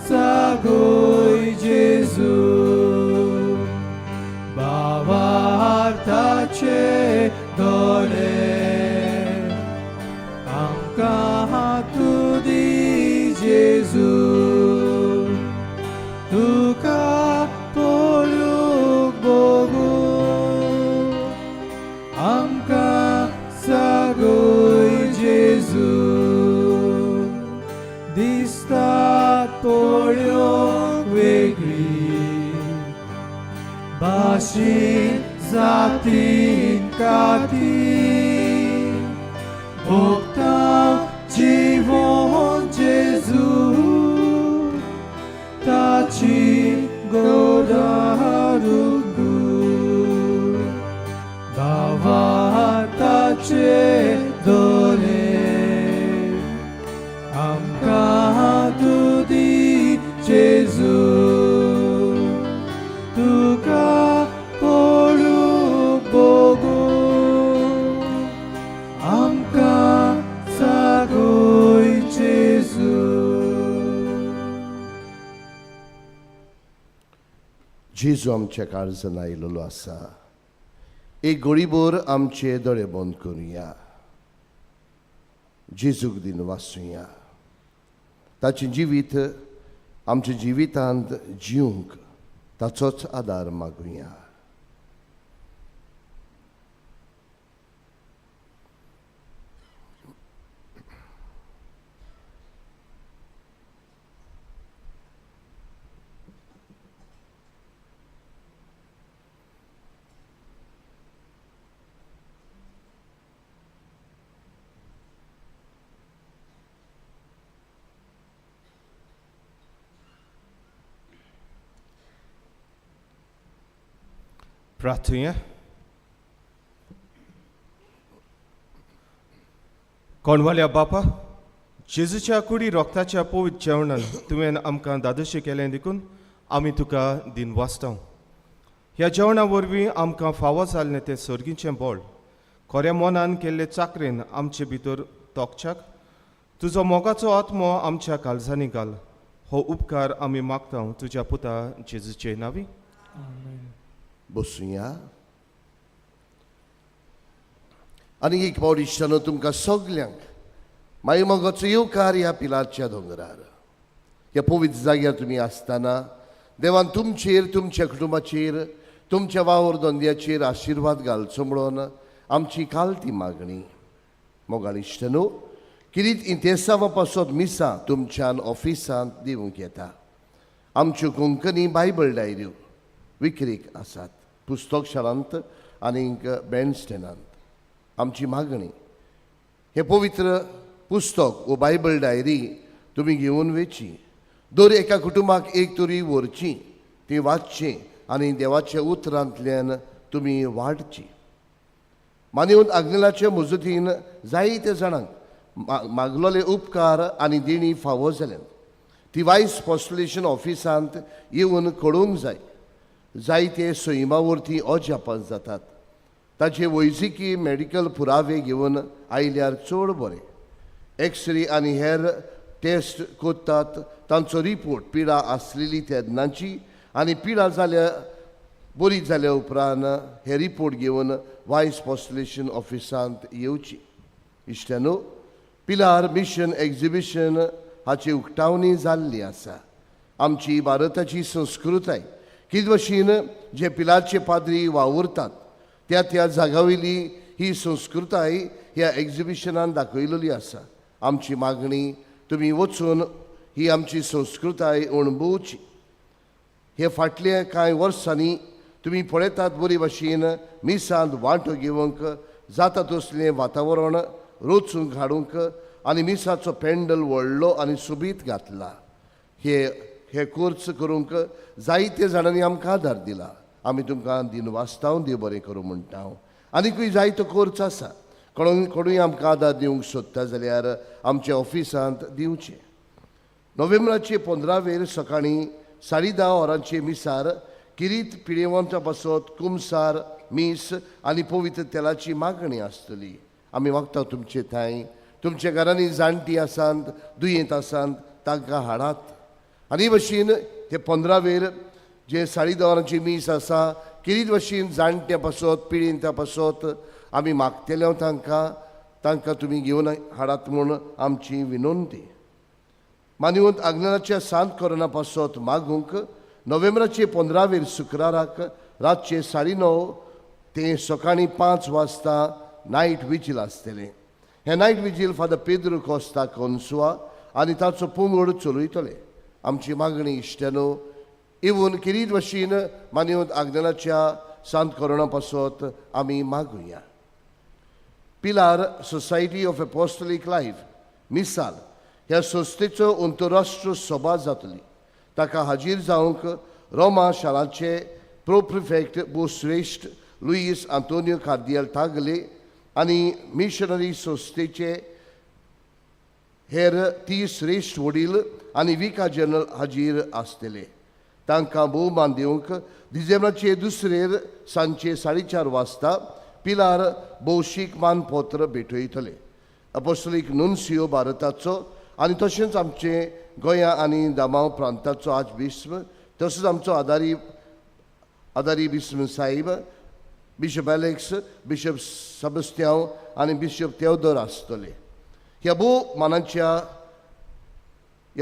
sagoy Jesu Bavartache dole Amka tudi Jesu भाशेन जातीन काती भोगता जिवन जेजू ताची गोडारुगू भावा ताचे दोले आमकां तूं दी जेजू तुका पळोवंक भोगूं आमकां जागय जेजू. जेजू आमच्या काळजान आयलेलो आसा. एक घडीभर आमचे दोळे बंद करुया, जेजूक दिन वाचुया, ताचें जिवीत आमच्या जिवितांत जिवंक ताचोच आदार मागुया. प्रार्थुया. कोणवाल्या बापा, जेजूच्या कुडी रोगताच्या पवित्र जेवणान तुवें आमकां दादोशी केलें देखून आमी तुका दिन वाचता. ह्या जेवणा वरवीं आमकां फावो जाल्लें तें सर्गीचें बळ खऱ्या मनान केल्ले चाकरेन आमचे भितर तोखच्याक तुजो मोगाचो आत्मो आमच्या काळजांनी घाल. हो उपकार आमी मागता तुज्या पुता जेजूचे नांवी. बसुया. आनी एक फावट इश्टानो तुमकां सगल्यांक मागीर मोगाचो येवकार ह्या पिलारच्या दोंगरार. ह्या पवित्र जाग्यार तुमी आसतना देवान तुमचेर, तुमच्या कुटुंबाचेर, तुमच्या वावर धंद्याचेर आशिर्वाद घालचो म्हणून आमची काल ती मागणी. मोगाळ इश्टानो, किरीत इंतेसांवा पासत मिसां तुमच्यान ऑफिसांत दिवंक येता. आमच्यो कोंकणी बायबल डायऱ्यो विक्रीक आसात पुस्तक शारांत आनीक बँडस्टॅनांत. आमची मागणी, हें पवित्र पुस्तक वो बायबल डायरी तुमी घेवन वेची, दर एका कुटुंबाक एक तरी व्हरची, ती वाचची आनी देवाच्या उतरांतल्यान तुमी वाडची. मानवत आग्नेलाचे मजतीन जायते जाणांक मागलोले उपकार आनी देणी फावो जाल्यात. ती वायस पॉस्टुलेशन ऑफिसांत येवन कळोवंक जाय. जायते सैमा वरती अजापां जातात. ताचे वैजकी मेडिकल पुरावे घेवन आयल्यार चड बरें. एक्सरे आनी हेर टेस्ट करतात तांचो रिपोर्ट पिडा आसलेली तेन्नाची आनी पिडा जाल्या बरी जाल्या उपरांत हे रिपोर्ट घेवन वायस पॉस्टुलेशन ऑफिसांत येवची. इश्टानो, पिलार मिशन एक्झिबिशन हाची उक्तावणी जाल्ली आसा. आमची भारताची संस्कृताय कितें भशेन जे पिलारचे पाद्री वावुरतात त्या त्या जागावयली ही संस्कृताय ह्या एक्झिबिशनान दाखयलेली आसा. आमची मागणी तुमी वचून ही आमची संस्कृताय अणभवची. हे फाटल्या कांय वर्सांनी तुमी पळयतात बरी भाशेन मिसांत वांटो घेवंक जाता तसलें वातावरण रचूंक हाडूंक आनी मिसाचो पेंडल व्हडलो आनी सोबीत घातला. हे कोर्स करूंक जायते जाणांनी आमकां आदार दिला. आमी तुमकां दिन वाचता, देव बरें करूं म्हणटा. आनीकूय जायतो कोर्स आसा. कोणूय आमकां आदार दिवंक सोदता जाल्यार आमच्या ऑफिसांत दिवचें. नोव्हेंबराचे 15वेर सकाळीं 10:30 वरांचे मिसार किरीत पिडेवंता पासत कुमसार मीस आनी पवित्र तेलाची मागणी आसतली. आमी मागता तुमचे थंय तुमच्या घरांनी जाणटी आसात, दुयेंत आसात, तांकां हाडात. आनी भशेन ते 15वेर जे 10:30 वरांची मीस आसा किरीत भशेन जाणट्या पासत पिडेंता पासत आमी मागतले तांकां तांकां तुमी घेवन हाडात म्हूण आमची विनंती. मानवंत आग्नेलाच्या सांत कोरोना पासत मागूंक नोव्हेंबराचे 15वेर शुक्राराक रातचे 9:30 ते सकाळीं 5 वाजता नायट विजील आसतलें. हें night vigil father Pedro Costa कोन्सुआ आनी ताचो पंगड चलयतले. आमची मागणी इश्ट्यानो, येवन किरीट वशीन मानवत आग्नेलाच्या सांत कोरोना पासत आमी मागुया. Pilar society of apostolic life मिसाल ह्या संस्थेचो अंतरराष्ट्रीय सभा जातली. ताका हाजीर जावंक रोमा शाराचे प्रो प्रिफेक्ट भोवश्रेश्ठ लुईस आंतोनियो कार्दियल तागले आनी मिशनरी संस्थेचे हेर 30 श्रेश्ठ वडील आनी विका जनरल हाजीर आसतले. तांकां भोवमान दिवंक डिसेंबराचे दुसरेर सांजचे 4:30 वाजता पिलार भौशीक मानपत्र भेटयतले. अपोस्टोलीक नुन्सियो भारताचो आनी तशेंच आमचे गोंया आनी दामांव प्रांताचो आर्चबिश्प तसोच आमचो आदारी बिस्म साहेब बिशप एलेक्स बिशप सेबास्तियांव आनी बिशप तेवदोर आसतले. ह्या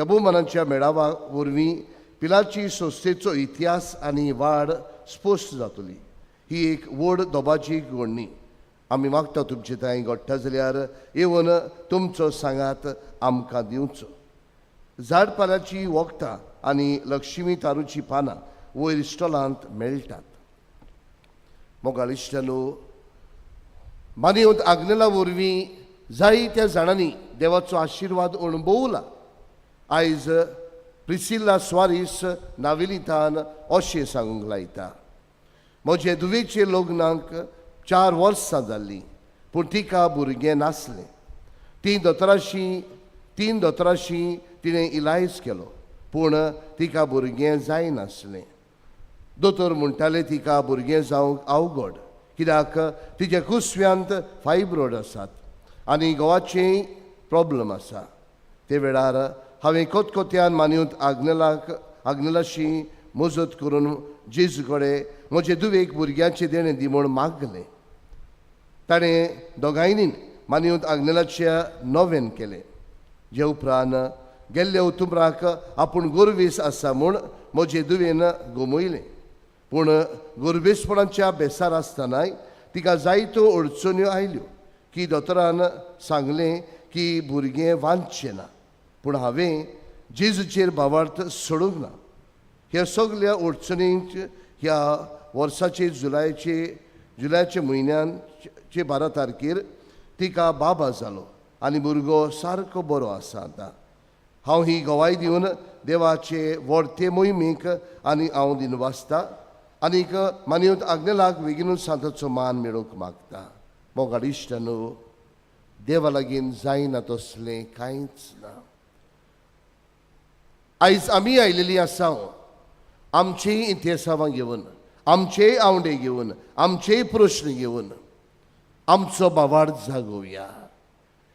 भोवमानांच्या मेळावा वरवीं पिलारची संस्थेचो इतिहास आनी वाड स्पश्ट जातली. ही एक व्हड दोबाची घडणी. आमी मागता तुमचे थंय घडटा जाल्यार येवन तुमचो सांगात आमकां दिवचो. झाडपाल्याची वखदां आनी लक्ष्मी तारूची पानां वयर इस्टॉलांत मेळटात. मोगाळ इश्टानो, मानवत आग्नेला वरवीं जायत्या जाणांनी देवाचो आशिर्वाद अणभवला. आयज प्रिसिल्ला स्वारीस नावेलींतान अशें सांगूंक लायता, म्हजे धुवेचे लग्नाक 4 वर्सां जाल्लीं पूण तिका भुरगें नासलें. तीन दोतोराशी तिणें इलाज केलो पूण तिका भुरगें जायनासलें. दोतोर म्हणटाले तिका भुरगें जावंक अवघड कित्याक तिच्या कुसव्यांत फायब्रॉयड आसात आनी घोवाचें प्रॉब्लम आसा. ते वेळार हांवें कोतकोत्यान मानवत आग्नेलाशी मजत करून जेजू कडेन म्हजे धुवेक भुरग्यांचें देणें दी म्हूण मागलें. ताणें दोगांयनी मानवत आग्नेलाच्या नोवेन केलें. जे उपरांत गेल्ल्या उतुमराक आपूण गोरवेस आसा म्हूण म्हजे धुवेन गमयलें. पूण गोरवेसपणाच्या बेसार आसतनाय तिका जायत्यो अडचण्यो आयल्यो की दोतोरान सांगलें की भुरगें वांचचें ना. पूण हांवें जेजूचेर भावार्थ सोडूंक ना. ह्या सगल्या अडचणींक ह्या वर्साचे जुलयाचे म्हयन्याचे 12 तारखेर तिका बाबा जालो आनी भुरगो सारको बरो आसा. आतां हांव ही गवाय दिवन देवाचे व्हडते मोहिमेक आनी हांव दिनवासता आनीक मानवत आग्नेलाक बेगीनूच सांताचो मान मेळोवंक मागता. मोगाळ इश्टानो, देवा लागीं जायना तसलें कांयच ना. आयज आमी आयलेलीं आसा आमचेय इतिहासां घेवन, आमचेय आवडे घेवन, आमचेय प्रश्न घेवन आमचो भावार्थ जागोवया.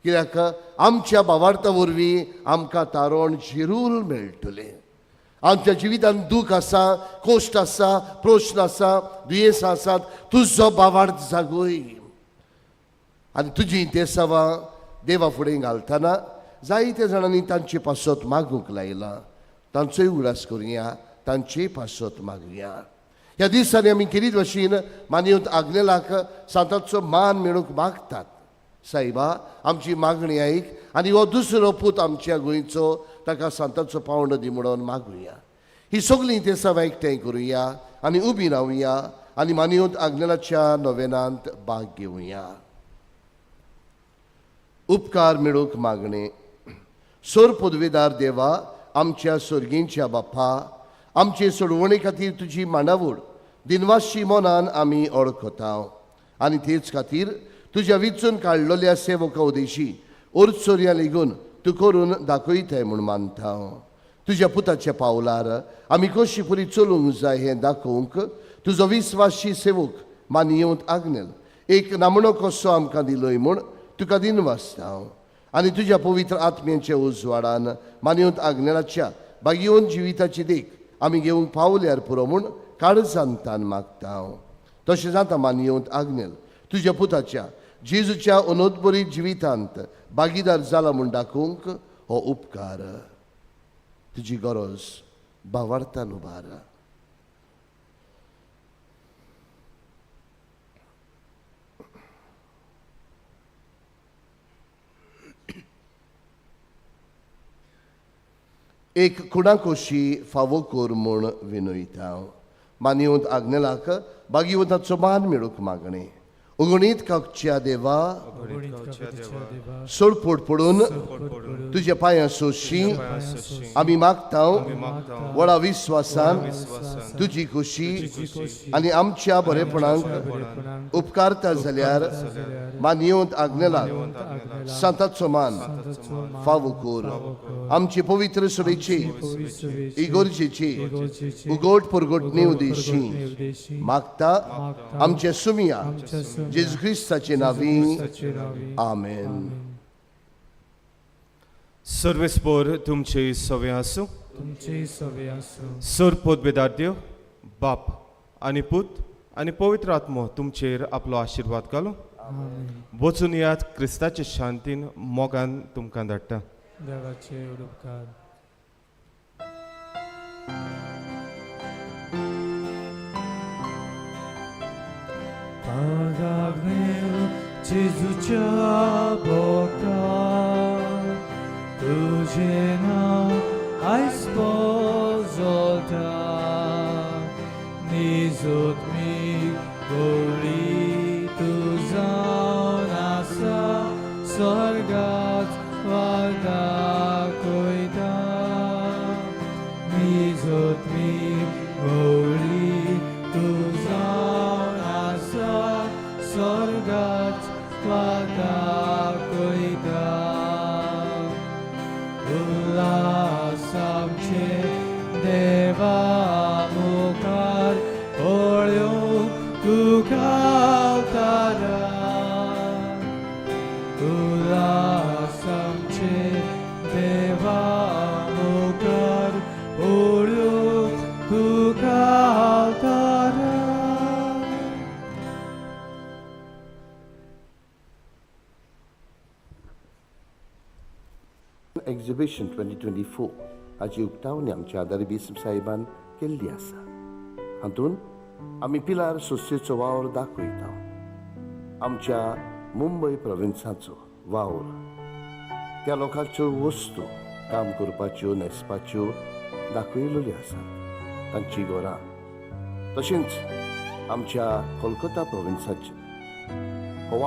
कित्याक आमच्या भावार्था वरवीं आमकां तारण जिरूल मेळटलें. आमच्या जिवितांत दूख आसा, कश्ट आसा, प्रश्न आसा, दुयेंसां आसात, तुजो भावार्थ जागोय आनी तुजी इतिहासां देवा फुडें घालतना जायत्या जाणांनी तांचे पासत मागूंक लायलां. तांचोय उगडास करुया, तांचेय पासत मागुया. ह्या दिसांनी आमी किरीत भशेन मानवत आग्नेलाक सांताचो मान मेळूंक मागतात. सायबा, आमची मागणी आयक आनी हो दुसरो पूत आमच्या गोंयचो ताका सांताचो पावंडो दी म्हणून मागुया. ही सगळीं इतिहासां एकठांय करुया आनी उबी रावया आनी मानवत आग्नेलाच्या नोवेनांत भाग घेवया. उपकार मेळूंक मागणें. सोर पदवेदार देवा, आमच्या सोर्गींच्या बाप्पा, आमचे सोडवणे खातीर तुजी मांडावळ दिनवाशी मनान आमी ओळखता आनी तेच खातीर तुज्या विचून काडलेल्या सेवका उदेशी ओरचोरया लेगून तूं करून दाखयताय म्हूण मानता. तुज्या पुताच्या पावलार आमी कशी पुरी चलूंक जाय हें दाखोवंक तुजो विस्वाशी सेवक मानयेवंत आग्नेल एक नामणो कसो आमकां दिलोय म्हूण तुका दिनवासता आनी तुज्या पवित्र आत्म्यांच्या उजवाडान मानयेवंत आग्नेलाच्या बागेवन जिविताची देख आमी घेवंक पावल्यार पुरो म्हूण काळजांतान मागता. तशें जाता मानयेवंत आग्नेल तुज्या पुताच्या जेजूच्या अनोदबरी जिवितांत भागीदार जाला म्हूण दाखोवंक हो उपकार तुजी गरज भावार्थान उबार. एक कुणाकोशी फावो कर म्हूण विनयता. मानयवंत आग्नेलाक भाग्यवंताचो मान मेळूंक मागणें. उगणीत काकच्या देवा, सोडपोट पडून तुज्या पांयां सोशी आमी मागता व्हडा विस्वासान तुजी खुशी आनी आमच्या बरेपणाक उपकारता जाल्यार मानयवंत आग्नेलाक सांताचो मान फावो कर. आमची पवित्र सभेची इगोर्जेची उगोट परगोटणी उदेशी मागता आमच्या सुमिया जेजू क्रिस्ताचे नावी, आमेन. सर्वेस्पोर तुमचे सवे आसूं. तुमचे सवे आसूं. सर पोतबेदार देव बाप आनी पूत आनी पवित्र आत्मो तुमचेर आपलो आशिर्वाद घालूं. वचून यात क्रिस्ताचे शांतीन मोगान तुमकां धाडटा. देवाचे उपकार. जेजूच्या बोटार तुजें नांव आयज पोजोता, निजोत मी गोळी तूं जावन आसा स्वर्गात वादाकयता, निजोत मी गोळी तूं जावन आसा स्वर्गात वादाकयता. उल्हास आमचे देवा मुखार ओळ्यो तुका अवतारा, उल्हास आमचे देवा मुखार ओळ्यो तुका अवतारा. एक्झिबिशन 2024 हाची उक्तावणी आमच्या आदारी बिस्म साहेबान केल्ली आसा. हातूंत आमी पिलार संस्थेचो वावर दाखयता, आमच्या मुंबय प्रोविन्साचो वावर, त्या लोकांच्यो वस्तू काम करपाच्यो न्हेसपाच्यो दाखयलेल्यो आसात, तांची घरां, तशेंच आमच्या कोलकाता प्रोविन्साचे हो वावर.